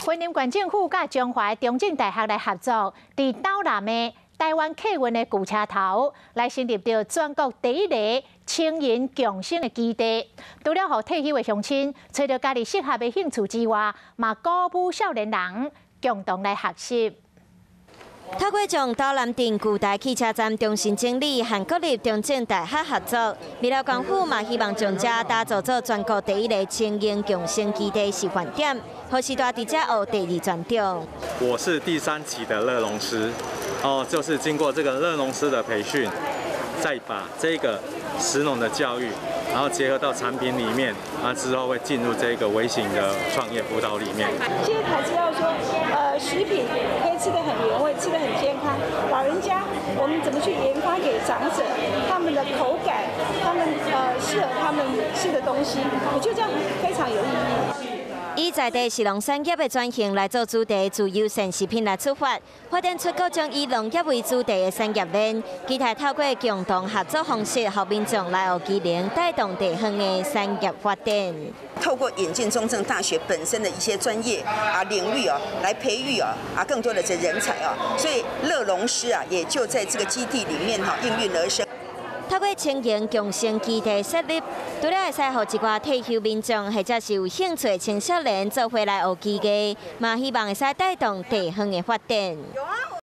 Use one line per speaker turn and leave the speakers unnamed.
雲林縣政府佮彰化中正大學來合作，佇斗南的臺灣客運的舊車頭來成立著全國第一个青銀共生的基地。除了予退休的鄉親揣著家己適合的興趣之外，嘛鼓舞少年人共同來學習。
透過將斗南鎮舊台汽車站重新整理，和國立中正大學合作，未來縣府嘛希望將遮打造做全國第一个青銀共生基地示範點，予序大佇遮學第二專長。
我是第三期的樂農師，哦，就是經過這個樂農師的培訓，再把這個食農的教育，然後結合到產品裡面，啊之後會進入這個微型的創業輔導裡面。
現在才知道說，食品可以吃得很原味，吃得很健康。老人家，我們怎麼去研發給長者，他們的口感，他們適合他們吃的東西，我覺得這樣非常有意義。
以在地食農產業的轉型來做主題，自優善食品來出發，發展出各種以農業為主題的產業鏈，期待透過共同合作方式，予民眾來學技能，帶動地方的產業發展。
透過引進中正大學本身的一些專業啊領域啊，來培育啊更多的這人才啊，所以樂農師啊也就在這個基地裡面哈應運而生。
透過青銀共生基地設立，除了會使予一寡退休民眾或者是有興趣的青少年做伙來學技藝，嘛希望會使帶動地方的發展。